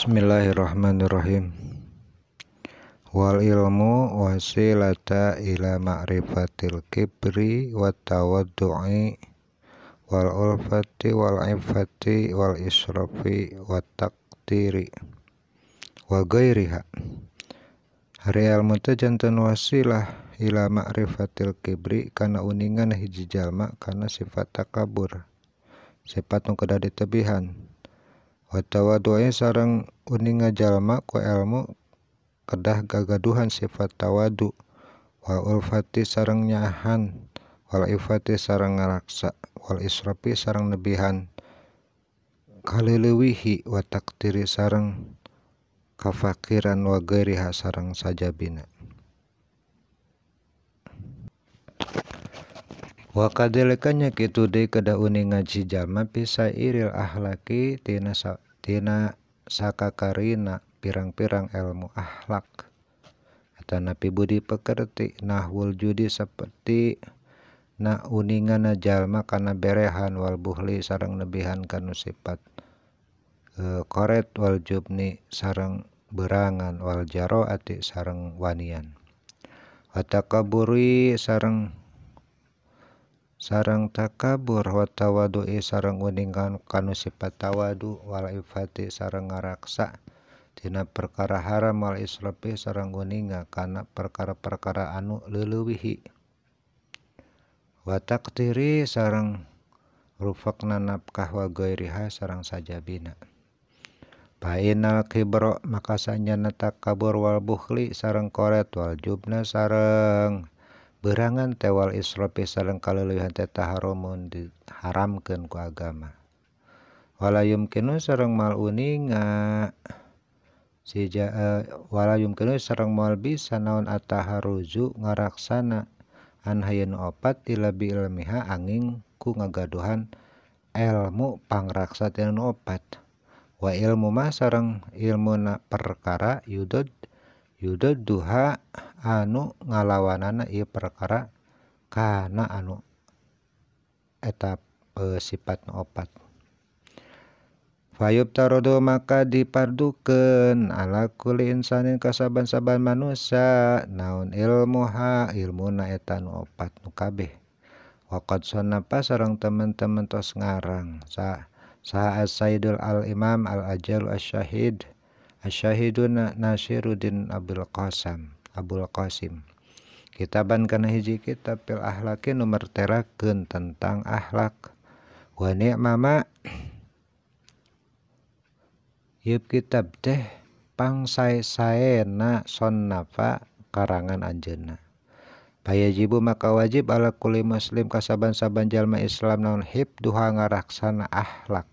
Bismillahirrahmanirrahim. Wal ilmu wasilata ila ma'rifatil kibri wa tawaddu'i wal ulfati wal iffati wal israfi wa taqdiri wa ghairiha. Hari ilmu teh janten wasilah ila ma'rifatil kibri kana uningan hiji jalma kana sifat takabur, sifat nu kedah ditebihan. Wa tawaddu'i sareng uninga jalma ku ilmu kedah gagaduhan sifat tawadu, wal ulfati sareng nyaahan, wal ifati sareng ngaraksa, wal israfi sareng nebihan kaleulewihi, wa taqdiri sareng kafakiran, wa ghairiha sareng sajabina. Wa kadzalika nya kitu deui kedah uninga si jalma pisairil ahlaki tina tina sakakarina pirang-pirang ilmu akhlak atanapi budi pekerti, nahwul judi seperti na uningana jalma kana berehan, wal buhli sareng nebihan kanu sifat koret, wal jubni sareng berangan, wal jaroati sareng wanian, wa takaburi sareng sareng takabur, wa tawadu'i sareng uningan kanu sifat tawadu, wal ifati sareng ngaraksa tina perkara haram, wal israfi sareng uninga kana perkara-perkara anu leulewihi, wa taqdiri sareng rufaqna nafkah, wa ghairiha sareng sajabina. Fa innal kibra maka sanyana takabur, wal bukhli sareng koret, wal jubna sareng berangan teh, wal israfi sareng kaleulewihan teh taharumun diharamkeun ku agama. Wala yumkinu sareng mal uninga sija wala yumkinu sareng moal bisa naon ataharuzu ngaraksana an hayeun opat ila bi ilmiha angin ku ngagaduhan ilmu pangraksa tina nu opat. Wa ilmu mah sareng ilmuna perkara yudud yudud duha anu ngalawanana ieu perkara kana anu eta sifat nu opat. Fayubtarodo maka dipardukeun ala kulli insanin ka saban-saban manusia naon ilmuha ilmuna eta nu opat nu kabeh. Waqad sanapa sareng teman-teman tos ngarang sa saha Sayyidul Al-Imam Al-Ajal Asy-Syahid Asyahiduna Nasiruddin Abdul Qasim Abul Qasim kitaban kana hiji kitab fil ahlaki nu merterakeun tentang akhlak. Wa ni'mama ieu kitab teh pangsae-saena sonnafa karangan anjeunna. Payajibu maka wajib ala kulli muslim kasaban-saban jalma Islam naon hibduha ngaraksana akhlak.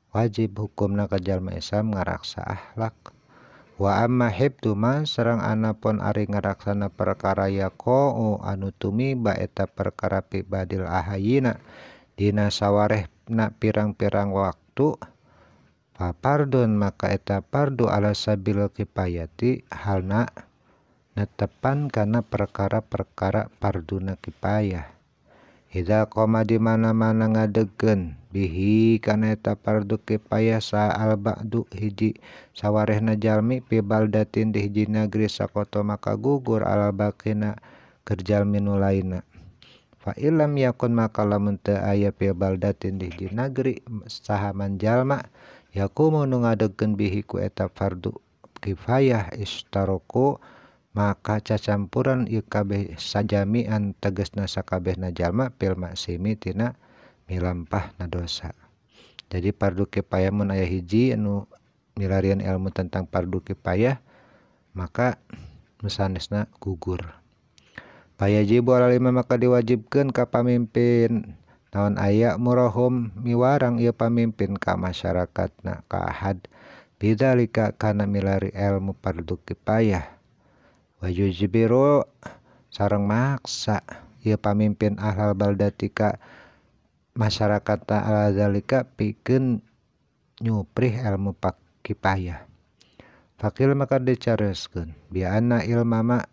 Wajib hukumna ka jalma Islam ngaraksa akhlak. Wa amma hibdu ma sareng anapun ari ngaraksana perkara yaqau anu tumiba eta perkara fi badil ahayina dina sawarehna pirang-pirang waktu, fa fardun maka eta fardu ala sabil kifayati halna netepan kana perkara-perkara farduna kifayah. Idza qoma di mana-mana ngadegkeun bihi kana eta fardu kifayah sa al ba'du hiji sawarehna jalmi fi baldatin di hiji negeri sakoto maka gugur alal baqina keur jalmi nu lainna. Fa illam yakun maka lamun teu aya fi baldatin di hiji negeri saha man jalma yaqumu nu ngadegkeun bihi ku eta fardu kifayah istaroku maka cacampuran ieu kabeh sajamian tegasna sakabehna jalma fil maksimi tina milampahna dosa. Jadi fardu kifayah mun aya hiji anu milarian ilmu tentang fardu kifayah maka nu sanesna gugur. Fayajibu alal imam maka diwajibkeun ka pamimpin naon aya murahum miwarang ieu pamimpin ka masyarakatna ka ahad bidzalika kana milari ilmu fardu kifayah. Wa yujbiru sareng maksa ieu pamimpin ahlal baldati ka masyarakat ala zalika pikeun nyuprih ilmu kifayah. Fakil maka dicareskeun bi anna ilmama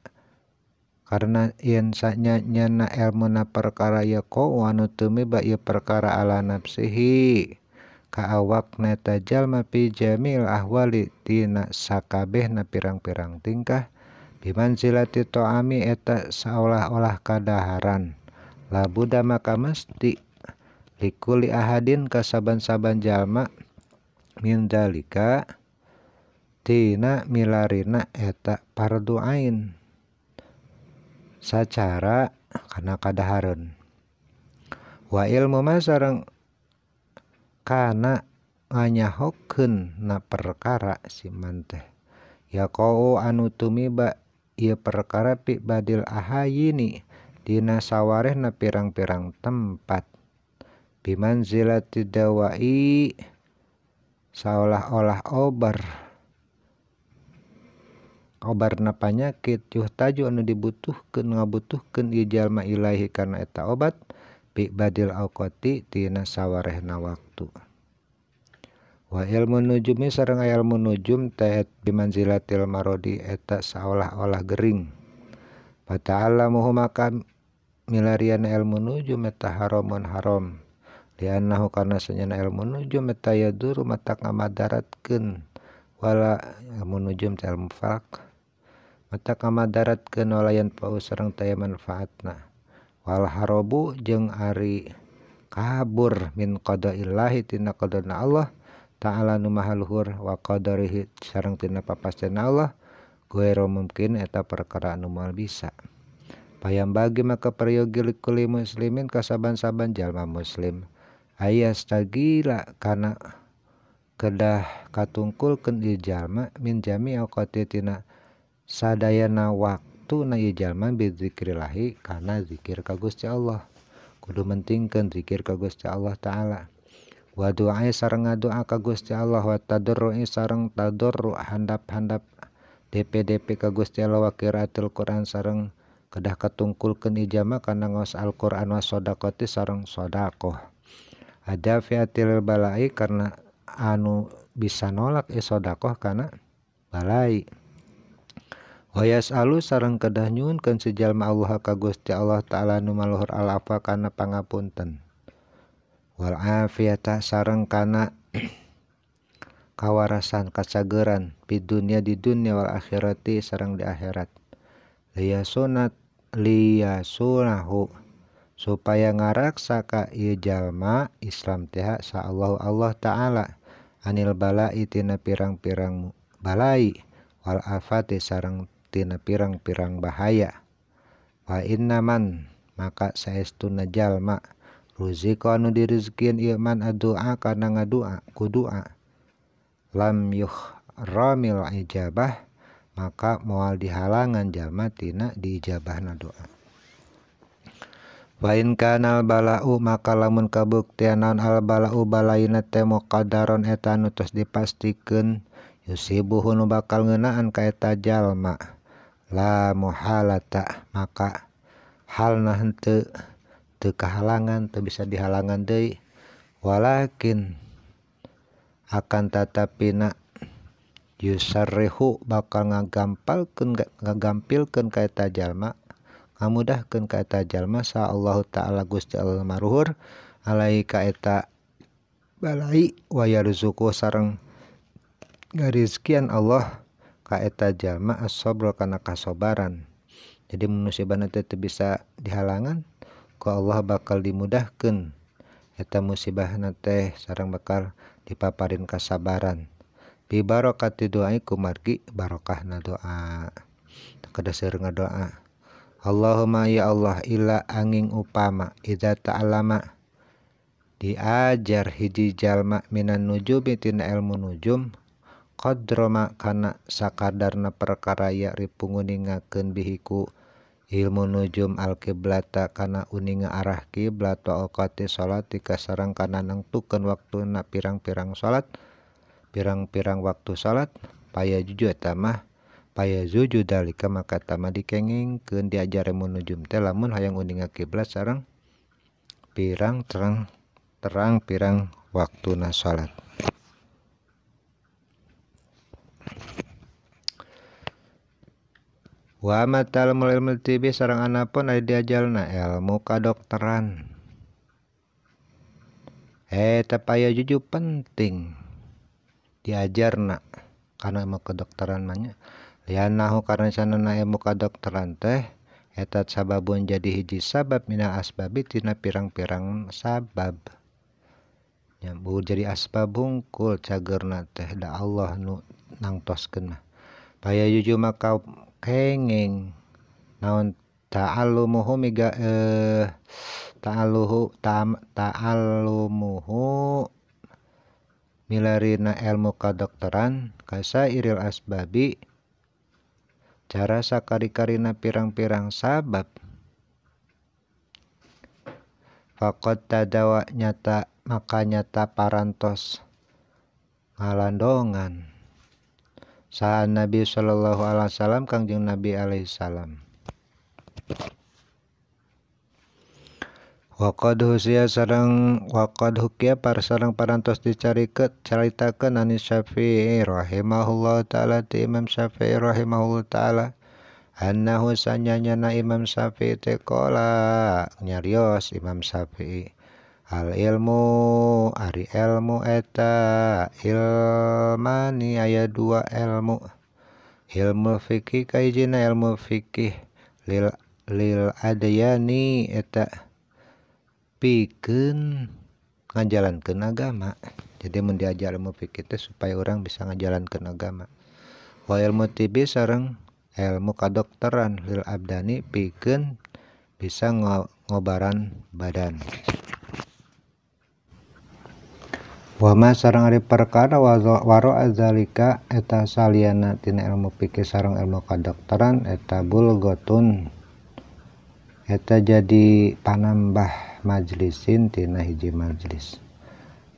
karena yen sanya nyana ilmuna perkara yaqau anu tumiba ieu perkara ala nafsihi ka awakna eta jalma fi jamil ahwali tina sakabehna pirang-pirang tingkah bimanzilati ta'ami eta saolah-olah kadaharan labuda maka mesti likuli ahadin ka saban-saban jalma min dalika tina milarina eta fardu ain sacara kana kadahareun wa ilmu ma sareng kana nganyahokeun na perkara si man teh yaqau anu tumiba ieu perkara pi badil ahayini dina sawarehna pirang-pirang tempat bimanzilati dawai saolah-olah obar obarna panyakit yuhtaju anu dibutuhkeun ngabutuhkeun ieu jalma ilaihi kana eta obat bi badil awqati tina sawarehna waktu wa ilmu nujumi sareng ilmu nujum teh bimanzilatil marodi eta saolah-olah gering fata'allamuhu maka milarian ilmu nujum eta haramun haram li'annahu kana sanyana ilmu nujum eta yaduru mata ngamadaratkeun wala ilmu nujum teh ilmu falak mata ngamadaratkeun wala yanfa'u sareng taya manfaatna wal harobu jeung ari kabur min qada'illahi tina qadana Allah ta'ala nu maha luhur wa qadarihi sareng tina papasten Allah guero mungkin eta perkara anu moal bisa payam bagi maka peryogi likuli muslimin ka saban-saban jalma muslim ayastagila kana kedah katungkulkeun ieu jalma min jami awqati tina sadayana waktu na ieu jalma bizikrillahi kana zikir ka Gusti Allah kudu mentingkeun zikir ka Gusti Allah taala wa du'a sareng ngadoa ka Gusti Allah wa tadarru'i sareng tadarru handap-handap DPDP ka Gusti Allah wa qiraatul Quran sareng kedah katungkulkeun ieu jalma kana ngaos Al-Qur'an wa shadaqati sareng sedekah ada fiatil balai karena anu bisa nolak ieu sedekah kana balai wa yas'alu sareng kedah nyuhunkeun si jalma Allah ka Gusti Allah taala nu maluhur al-afa kana pangapunten wal afiyata sareng kana kawarasan kacageran di dunia wal akhirati sareng di akhirat liyasunahu supaya ngaraksa ka ieu jalma Islam teh sa Allah Allah taala anil balai tina pirang-pirang balai wal afati sareng tina pirang-pirang bahaya wa innaman maka saestuna jalma ruzika anu direzkian ieu man addu'a kana ngadua ku doa lam yuhramil ijabah maka moal dihalangan jalma tina diijabahna doa wa in kanal bala'u maka lamun kabuktian naon al bala'u balaina teh muqaddaron eta anu tos dipastikeun yusibuhu nu bakal ngeunaan ka eta jalma la muhalata maka halna henteu teu kahalangan teu bisa dihalangan deui walakin akan tatapina yusarrihu bakal ngagampilkeun ka eta jalma ngamudahkeun ka eta jalma sa Allah taala Gusti Allah maruhur alai ka eta balai wa yarzuqu sareng ngarizkian Allah ka eta jalma as-sabra kana kasabaran. Jadi musibahna teh teu bisa dihalangan ku Allah bakal dimudahkeun eta musibahna teh sareng bakal dipaparin kasabaran bi barakati doa kumargi barokahna doa kedah seueur ngadoa Allahumma ya Allah ila angin upama idza ta'allama diajar hiji jalma minan nujumi tina ilmu nujum qadrama kana sakadarna perkara ya ripunguningakeun bihiku ilmu nujum al-kiblata kana uninga arah kiblat wa awqati salati kasareng kana nangtukeun waktuna pirang-pirang salat pirang-pirang waktu salat paya juju eta mah paya zuju dalika maka tama dikengingkeun diajar ilmu nujum teh lamun hayang uninga kiblat sareng pirang terang terang pirang waktuna salat. Wa matal ilmu tibi sareng anapun ari diajalna ilmu kadokteran. Eta paya juju penting diajarna kana ilmu kedokteran mah nya. Lianahu karena sanana ilmu kedokteran teh eta sababun jadi hiji sabab minal asbabi tina pirang-pirang sabab. Nya jadi asbab hungkul cageurna teh da Allah nu nangtoskeun mah. Paya juju maka kenging naon ta'allumuhu miga ta'allumuhu milarina ilmu kedokteran kasairil asbabi cara sakari-karina pirang-pirang sabab. Faqad tadawa nyata maka nyata parantos ngalandongan saha Nabi sallallahu alaihi wasallam Kangjeng Nabi alaihi salam. Waqad husiya sareng waqad hukiya par sareng parantos dicarikeun caritakeun ani Syafi'i rahimahullah taala ti Imam Syafi'i rahimahullah taala annahu sanyanyana Imam Syafi'i teh qala nyarios Imam Syafi'i al ilmu ari ilmu eta ilmani aya dua ilmu ilmu fikih kahijina ilmu fikih lil adyani eta pikeun ngajalankeun agama. Jadi mun diajar ilmu fikih teh supaya orang bisa ngajalankeun agama. Wa ilmu tibi sareng ilmu kadokteran lil abdani pikeun bisa ngobaran badan. Wa ma sareng ari perkara waro azalika eta saliyana tina ilmu fikih sareng ilmu kadokteran eta bulgotun eta jadi panambah majlisin tina hiji majlis.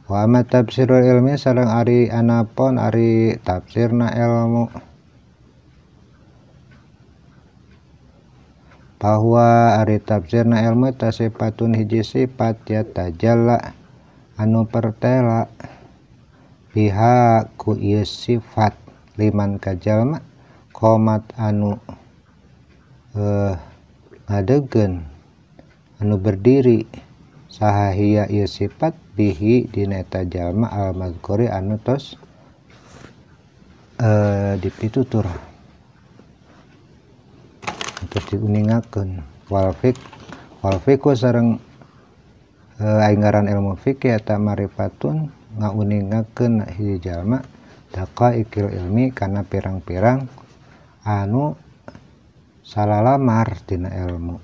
Wa amma tafsirul ilmi sareng ari anapon ari tafsirna ilmu bahwa ari tafsirna ilmu eta sifatun hiji sifat ya tajalla anu pertela biha ku ieu sifat liman kajalma qomat anu ngadegeun anu berdiri saha hiya ieu sifat bihi dina eta jalma al mazkuri anu tos dipitutur tos diuningakeun. Wal fiqh sareng aing ngaran ilmu fikih eta marifatun ngauningakeun hiji jalma daqaiqil ilmi kana pirang-pirang anu salalamar tina ilmu.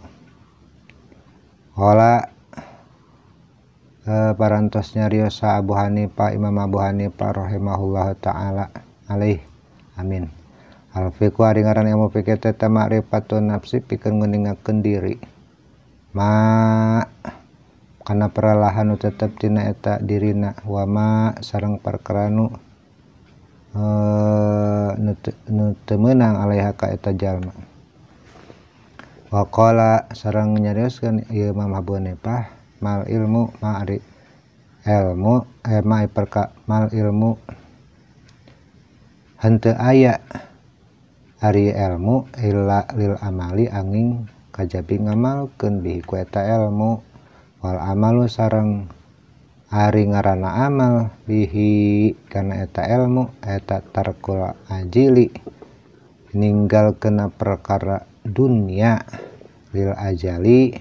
Wala parantos nyarios Abu Hanifah Imam Abu Hanifah rahimahullah taala alaih amin. Al fiqh ari ngaran ilmu fikih teh ma'rifatun nafsi pikeun nguningakeun diri ma kana peralahan nu tetep tina eta dirina wa ma sareng perkara nu nu teu meunang alaiha ka eta jalma. Wa qala sareng nyarioskeun ieu Imam Abu Hanifah mal ilmu ma ari ilmu ma perka mal ilmu henteu aya ari ilmu illa lil amali angin kajabi ngamalkeun bihi ku eta ilmu wal amalu sareng ari ngaranna amal bihi kana eta ilmu eta tarkul ajili ninggalkeun perkara dunia lil ajali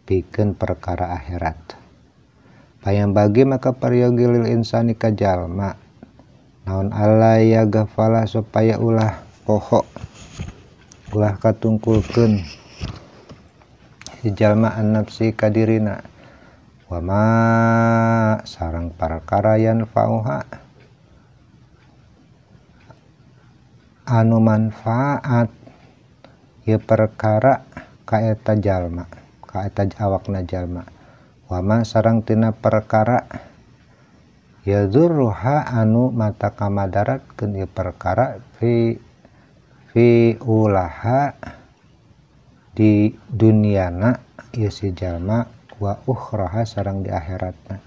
pikeun perkara akhirat. Payang bagi maka peryogi lil insani ka jalma naon alla ya gafala supaya ulah poho ulah katungkulkeun si jalma an nafsi ka dirina wa ma sareng perkara yanfa'uha anu manfaat ieu perkara ka eta jalma ka eta awakna jalma wa ma sareng tina perkara yadurruha anu mata kamadaratkeun ieu perkara fi ulaha di duniana ieu si jalma wa ukhraha sareng di akhiratna.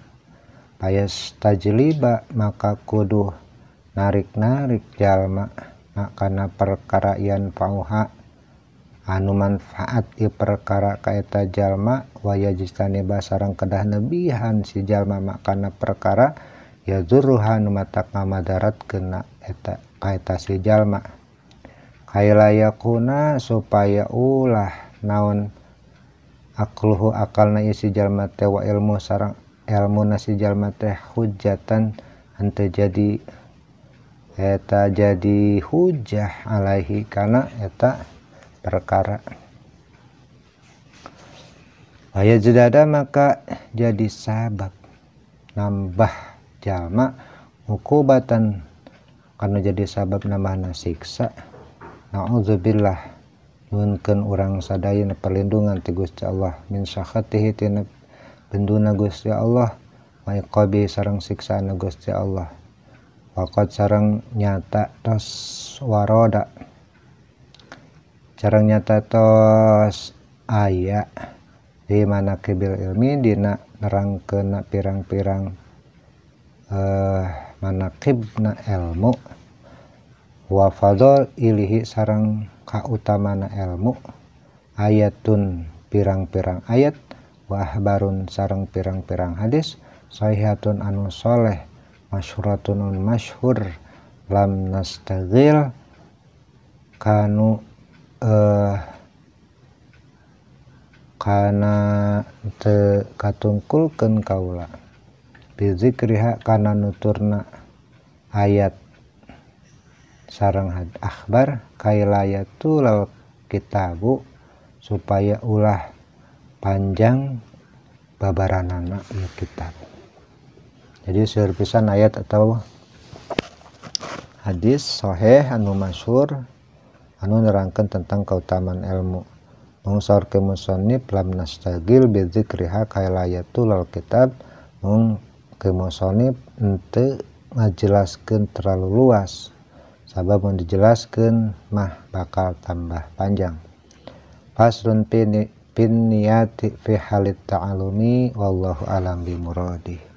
Payas tajliba maka kudu narik-narik jalma kana perkara yanfa'uha anu manfaat ieu perkara ka eta jalma wa yajtaniba sareng kedah nebihan si jalma makana perkara yadurruha nu matak ngamadaratkeun eta ka eta si jalma kaila yakuna supaya ulah naon akluhu akalna ieu si jalma teh wa ilmu sareng elmuna si jalma teh hujjatan henteu jadi eta jadi hujjah alaihi kana eta perkara. Aya jedada maka jadi sabab nambah jalma ukubatan karena jadi sabab nambahna siksa. Na'udzubillah nyuhunkeun urang sadayana perlindungan ti Gusti Allah min sakhatihi tina benduna Gusti Allah wa iqabi sareng siksaana Gusti Allah. Waqad sareng nyata tos waroda sareng nyata tos aya di manaqibil ilmi dina nerangkeun pirang-pirang manaqibna ilmu wa fadhol ilihi sareng kautamana ilmu ayatun pirang-pirang ayat wa ahbarun sareng pirang-pirang hadis sahihatun anu soleh masyhuratun anu masyhur lam nastaghil kanu kana teu katungkulkeun kaula bizikriha kana nuturna ayat sareng akhbar kailayatu lal kitabu supaya ulah panjang babaranana ieu kitab. Jadi seueur pisan ayat atau hadis sahih anu masyhur anu nerangkeun tentang keutamaan ilmu. Mung saur ke musannif lam nastagil bizikriha kailayatu lal kitab, mung ke musannif henteu ngajelaskeun terlalu luas. Sabab mun dijelaskeun mah bakal tambah panjang. Faslun fin niyati fi halit ta'alumi wallahu alam bi muradi.